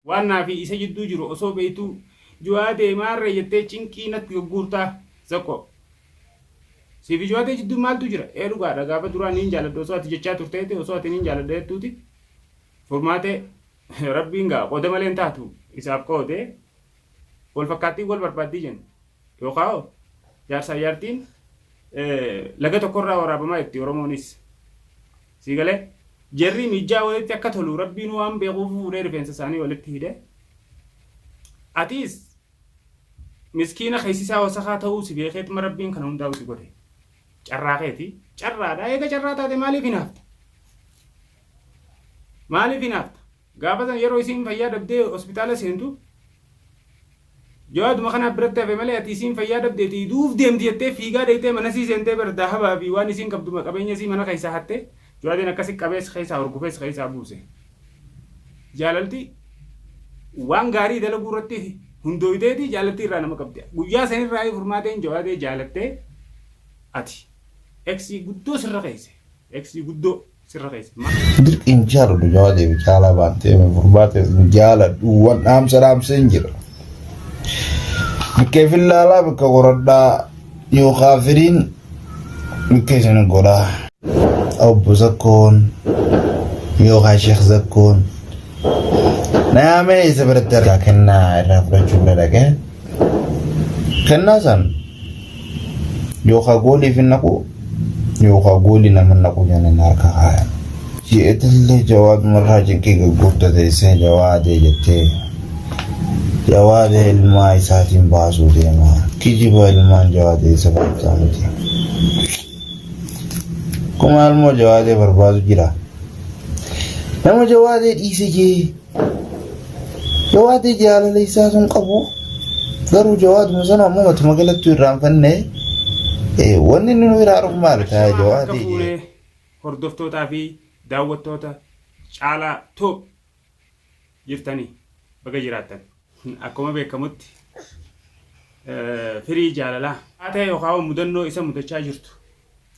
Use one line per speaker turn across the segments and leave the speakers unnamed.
Waan naa fi isa jidduu jiru osoo beektuu Juwaadee maarree jettee cinqii natti gagguurtaa Zakkoo. Sii fi Juwaadee jidduu maaltu jira? Ee dhugaadha gaafa duraa niin jaaladha osoo ati jechaa turteeti osoo ati niin jaaladha jettuuti furmaatee rabbiin gaa qooda malee hin taatu isaaf qoode wal fakkaattiin wal barbaaddii jenna. Yookaa hoo jaarsaa jaartiin laga tokkorraa waraabamaa jetti Oromoonis. Sii galee? Jarri miijjaa walitti akka tolu rabbiin waan beekuuf fuudhee rifeensa isaanii walitti hidhe. Atiis miskiina keessi isaa wasakaa ta'uu si beekeetuma rabbiin kana hundaa'u si godhe. Carraa keeti. Carraadha. Eega carraa taate maaliif hinaafta? Maaliif hinaafta? Gaafa san yeroo isiin fayyaa dhabdee hospitaala seentu Jawaaduma kanaaf biratti hafe malee ati isiin fayyaa dhabdeeti du'uuf deemti jettee fiigaa dheeyxee mana isii seentee bar dahabaa fi waan isiin qabdu qabeenya isii mana keessaa hatte Jawaadeen akkasi qabee si keessaa hurgufee si keessaa buuse. Jaalalti waan gaarii dalaguu irratti hundooyteeti jaalalti irraa nama qabdi. Guyyaa sanirraa furmaateen Jawaadee jaalattee ati eksii guddoo sirra keesse. Eksii guddoo. Sirra keessa.
Dirqi hin jaaladhu jawaadee fi caalaa baantee furmaata hin jaaladhu waan dhaamsa dhaamsee hin jira. Bikkee fillaalaa bikka qoradhaa yookaan firiin bikkee isin godhaa. Obbo Zakkoon yookaan Sheekh Zakkoon na yaamee isa biratti argaa kennaa irraa fudhachuu bira dhaqee kennaa san yookaan gooliif hin naqu yookaan goolii nama hin naqu jedhanii harka kaayan. Ji'eetillee jawaadumarraa cinqii gurgudda teessee jawaadee jettee jawaadee ilmaa isaatiin baasuu deema. Kijiba ilmaan jawaadee isa baachaa miti. Kuma ilmoo jawaadee barbaadu jira. Nama jawaadee dhiise jee Jawaadee jaalala isaa sun qabu garuu jawaaduma sana ammoo matuma galattuu irraanfanne wanni inni nu iraaruuf maali ta'a
Ashamaa harka
jawaadee jee.
fuunee hordoftootaa fi daawwattoota Caalaa Tube jirtanii baga jiraattan. Akkuma beekamutti firii jaalalaa haa ta'e yookaan mudannoo isa mudachaa jirtu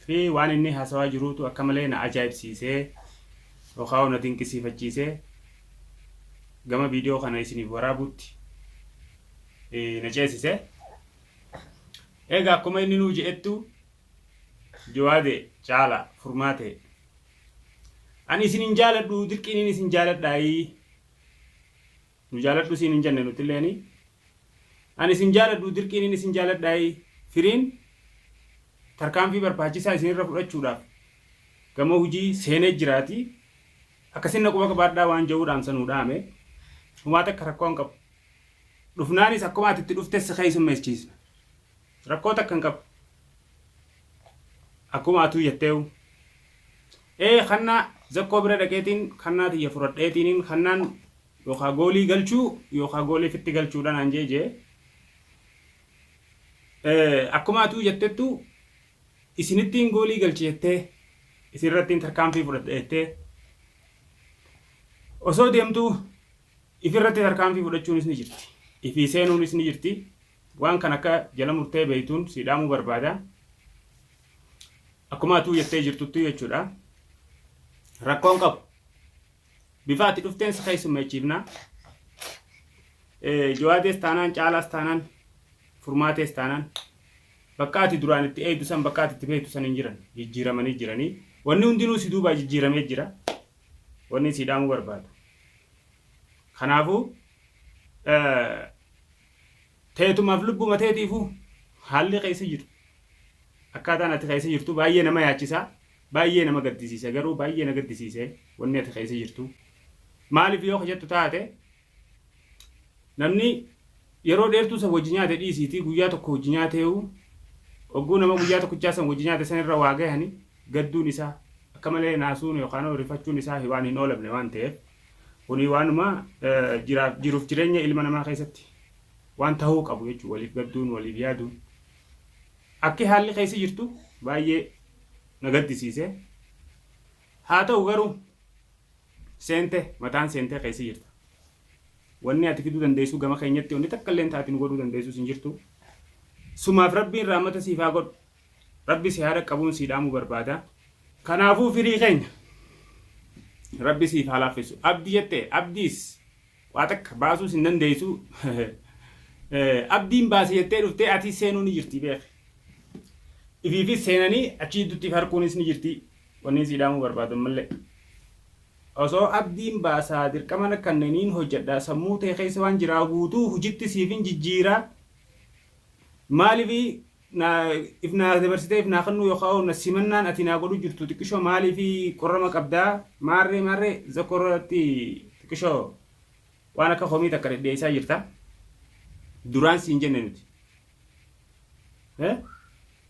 fi waan inni haasawaa jiruutu akka malee na ajaa'ibsiisee yookaan na dinqisiifachiisee gama viidiyoo kana isiniif waraabuutti na ceesise. Egaa akkuma inni nuu je'ettu Jawaade Caala Furmaate ani isin hin jaaladhu dirqiiniin isin jaaladhaayii nu jaaladhu siin hin jenne nutilleeni ani isin jaaladhu dirqiiniin isin jaaladhaayii firiin tarkaanfii barbaachisaa isinirra fudhachuudhaaf gama hujii seenee jiraati akkasin na quba qabaadhaa waan ja'uu dhaamsa nuu dhaame humaa takka rakkoo hin qabu dhufnaanis akkuma ati itti dhuftes si keessummeessiisna rakkoo takka hin qabu akkuma atuu jetteewu ee kannaa zakkoo bira dhaqeetiin kannaa tiyya furadheetiiniin kannaan yookaa goolii galchuu yookaa goolii fitti galchuudha naan jee jee akkuma atuu jettettu isinittiin goolii galche jettee isinirrattiin tarkaanfii fudhadha jettee osoo deemtuu ifirratti tarkaanfii fudhachuunis ni jirti. Ifii seenuunis ni jirti. Waan kan akka jala murtee beeytuun si dhaamuu barbaada. Akkuma atuu jettee jirtuttu jechuudha. Rakkoon qabu. Bifa ati dhufteen si keessummeechiifna. Jawaadees taanaan caalaas taanaan furmaatees taanaan bakka ati duraan itti eeydu san bakka ati itti beektu san hin jiran jijjiiramanii jiranii. Wanni hundinuu si duubaa jijjiiramee jira. Wanni si dhaamuu barbaadu. Kanaafuu teetumaaf lubbuma teetiifuu haalli keessa jirtu akkaataan ati keessa jirtu baay'ee nama yaachisa baay'ee nama gaddisiisa garuu baay'ee na gaddisiise wanni ati keessa jirtu maaliif yoo jettu taate namni yeroo dheertuu san wajji nyaate dhiisiitii guyyaa tokko wajji nyaateewu ogguu nama guyyaa tokkichaa san wajji nyaate san irra waa gahani gadduun isaa akka malee naasuun yookaan rifachuun isaa waan hin oolamne waan ta'eef Kuni waanuma jiraaf jiruuf jireenya ilma namaa keessatti waan tahuu qabu jechuudha. Waliif gadduun, waliif yaaduun. Akki haalli keessa jirtu baay'ee na gaddisiise. Haa ta'u garuu seente mataan seentee keessa jirta. Wanni ati fiduu dandeessu gama keenyatti wanni takka illee taati nu godhuu dandeessus hin jirtu. Sumaaf Rabbiin rahmata siif haa godhu. Rabbi si haa dhaqqabuun sii dhaamuu barbaada. Kanaafuu firii keenya Rabbi siif haa laaffisu. Abdi jette abdiis Waa takka baasuus hin dandeessu. Abdiin baase jettee dhuftee atis seenuu ni jirti beeki. Ifiifis seenanii achi jidduutti if harkuunis ni jirti. Wanni sii dhaamuu barbaadu ammallee. Osoo abdiin baasaa dirqama na kanneniin hojjadha sammuu tee keessa waan jiraa guutuu hujitti siifin jijjiiraa maalifi na if naa dabarsitee if naa kennuu yookaan na simannaan ati naa godhu jirtu xiqqishoo maaliifi qorrama qabdaa maarree maarree zakkorratti xiqqishoo waan akka komii takka dhedheessaa jirta duraan siin jenne nuti.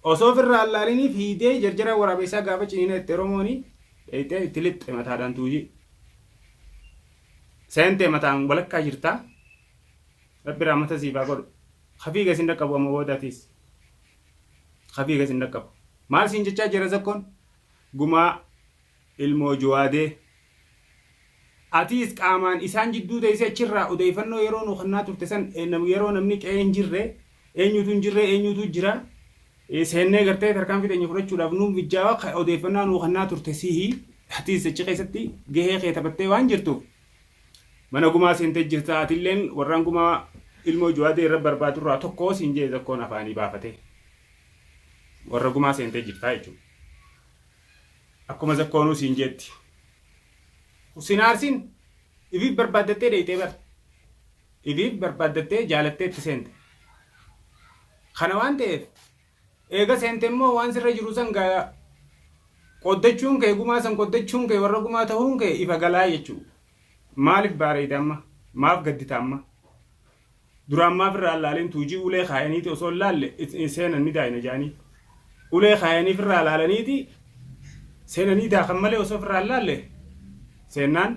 Osoo ofirraa hin laalinii fiidee jarjara waraabeessaa gaafa ciniina itti Oromooni dheeyxee itti lixxe mataadhaan tuujii. Seentee mataan walakkaa jirta. Rabbi rahmata siif haa godhu. Ka fiiga sin dhaqqabu amma booda atiis. Ka fiiga sin dhaqqabu. Maal siin jechaa jira zakkoon? Gumaa ilmoo Juwaadee. Atiis qaamaan isaan jidduu teessee achirraa odeeyfannoo yeroo nuu kennaa turte san yeroo namni qe'ee hin jirre eenyutu hin jirre eenyutu jira seennee gartee tarkaanfii teenya fudhachuudhaaf nuu mijjaawa ka odeeffannaa nuu kennaa turte sihi atiis achi keessatti gahee kee taphattee waan jirtuuf mana gumaa seentee jirta atilleen warraan gumaa ilmoo Juwaadee irra barbaadurraa tokko siin jee zakkoon afaanii baafatee warra gumaa seentee jirtaa jechuudha. Akkuma zakkoonuu siin jeetti. Sin aarsin ifiif barbaaddattee dheeyxee bar. Ifiif barbaaddattee jaalattee itti seente. Kana waan ta'eef eega seente immoo waan sirra jiru san gaa qooddachuun kee gumaa san qooddachuun kee warra gumaa ta'uun kee ifa galaa jechuudha. Maaliif baareyda amma? Maaf gaddita amma? Duraan maaf irraa hin laalin tuujii ulee kaayaniiti osoo hin laalle seenan ni daayna jaanii. Ulee kaayanii firraa laalaniiti seenanii daakan malee osoo firraa hin laalle seennaan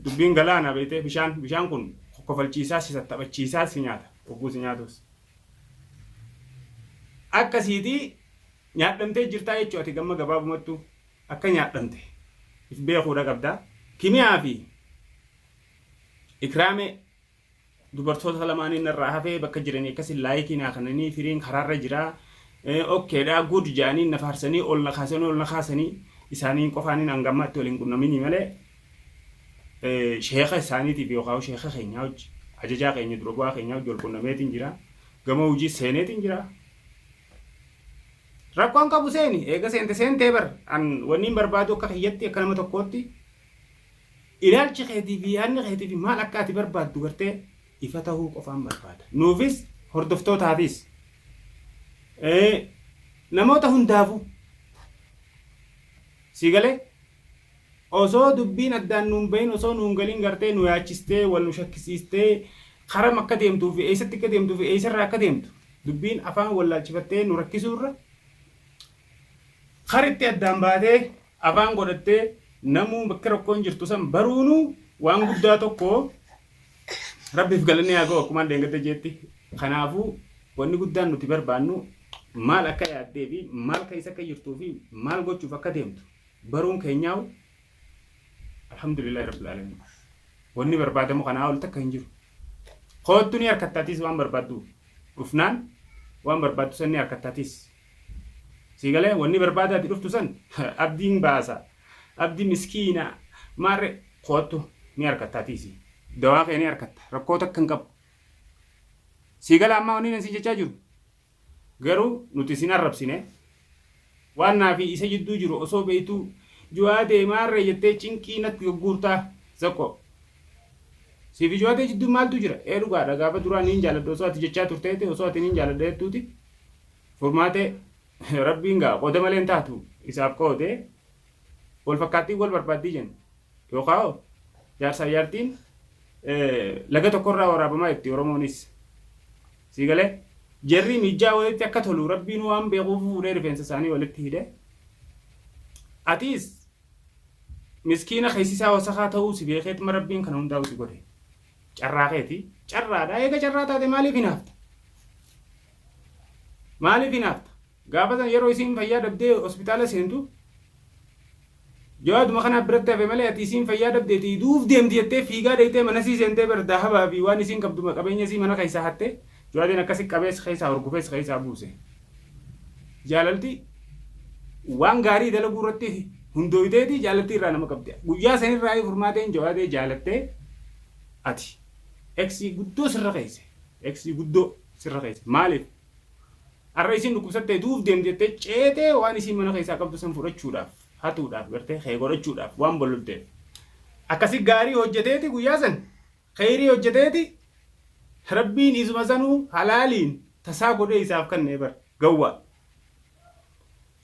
dubbiin galaana beeytee bishaan bishaan kun kokkofalchiisaa si tattaphachiisaa si nyaata hogguu si nyaatus. Akkasiiti nyaadhamtee jirtaa jechuu ati gamma gabaabumattu akka nyaadhamte if beekuudha qabda. Kimiyaa fi Ikraame dubartoota lamaanii narraa hafee bakka jiranii akkasi laayikii naa kennanii firiin karaarra jira okkeedha good jedhanii na faarsanii ol na kaasanii ol na kaasanii isaanii qofaaniin hanga ammaatti wal hin qunnaminii malee sheeka isaaniitiif yookaan sheeka keenyaa hojii ajajaa keenya dura bu'aa keenyaa hojii wal qunnameetiin jira gama hojii seeneetiin jira. Rakkoon qabu seeni eega seente seentee bar an wanni hin barbaadu akka kiyyatti akka nama tokkootti Ilaalchi keetii fi yaadni keetii fi maal akka ati barbaaddu gartee ifa tahuu qofaan barbaada. Nuufis hordoftootaafis namoota hundaafuu sii galee osoo dubbiin addaan nuun bahin osoo nuun galin gartee nu yaachistee wal nu shakkisiistee karam akka deemtuu fi eessatti akka deemtuu fi eessarraa akka deemtu dubbiin afaan wallaalchifattee nu rakkisuurra karitti addaan baatee afaan godhattee namuu bakka rakkoon jirtu san baruunuu waan guddaa tokko rabbiif galanni haa ga'u akkumaan dheengadda jeetti. Kanaafuu wanni guddaan nuti barbaannu maal akka yaaddee fi maal keessa akka jirtuu fi maal gochuuf akka deemtu baruun keenyaa'u alhamdulillahi rabbil alamin. Wanni barbaadamu kanaa ol takka hin jiru. Koottu ni harkattaatis waan barbaaddu dhufnaan waan barbaaddu san ni harkattaatis. Sii galee wanni barbaada ati dhuftu san abdiin baasa abdi miskiina maarre koottu ni harkatta atiisi dawaa kee ni harkatta rakkoo takka hin qabu. Sii gala ammaa wanni nan si jechaa jiru garuu nuti sin arrabsine waan naa fi isa jidduu jiru osoo beektuu juwaadee maarree jettee cinqii natti gagguurtaa zakko. Sii fi juwaadee jidduu maaltu jira? Ee dhugaadha gaafa duraa niin jaaladha osoo ati jechaa turteeti osoo ati niin jaaladha jettuuti Furmaate rabbiin gaa qooda malee hin taatu isaaf qoode wal fakkaattiin wal barbaaddii jenna yookaan hoo jaarsaa jaartiin laga tokkorraa waraabamaa jetti Oromoonis sii galee jarri mijjaa walitti akka tolu rabbiin waan beekuuf fuudhee rifeensa isaanii walitti hidhe atiis miskiina keessisaa wasakaa ta'uu si beekeetuma rabbiin kana hundaa'u si godhe carraa keeti carraadha eega carraa taate maaliif hinaafta Maaliif hinaafta? Gaafa san yeroo isiin fayyaa dhabdee hospitaala seentu jawaaduma kanaaf biratti hafe malee ati isiin fayyaa dhabdeeti duuf deemti jettee fiigaa deeytee mana sii seentee bar dahabaa fi waan isiin qabdu qabeenya isii mana keessaa hatte jawaadeen akkasi qabees keessaa hurgufees keessaa buuse. Jaalalti waan gaarii dalaguu irratti hundooyteeti jaalalti irraa nama qabdi. Guyyaa sanirraa furmaateen jawaadee jaalattee Ati Eksii guddoo sirra keesse. Eksii guddoo sirra keesse. Maaliif? Har'a isiin dhukkubsattee du'uuf deemti jettee ceetee waan isiin mana keessaa qabdu san fudhachuudhaaf, hatuudhaaf, gartee kee godhachuudhaaf waan bololteef. Akkasi gaarii hojjeteeti guyyaa san kheyrii hojjeteeti Rabbiin isuma sanuu halaaliin tasaa godhee isaaf kannee bar gawwaa.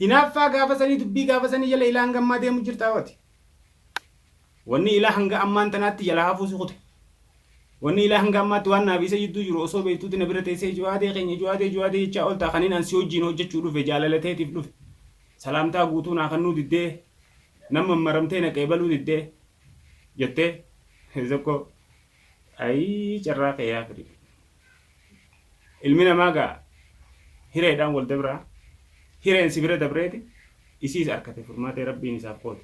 Hinaaffaa gaafa sanii dubbii gaafa sanii jala ilaa hanga ammaa deemu jirtaa wati. Wanni ilaa hanga ammaan tanaatti jalaa hafuu si kute. Wanni ilaa hanga ammaatti waan naa fi isa jidduu jiru osoo beektuuti na bira teessee Juwaadee keenya Juwaadee Juwaadee jechaa oolta kanin an si wajjiin hojjechuu dhufe jaalala teetiif dhufe. Salaamtaa guutuu naa kannuu diddee nan mammaramtee na qeebaluu diddee jettee Zakkoo ayii carraa kee yaa firii. Ilmi namaa gaa hireedhaan wal dabraa hireen si bira dabreeti isiis arkate furmaatee rabbiin isaaf qoode.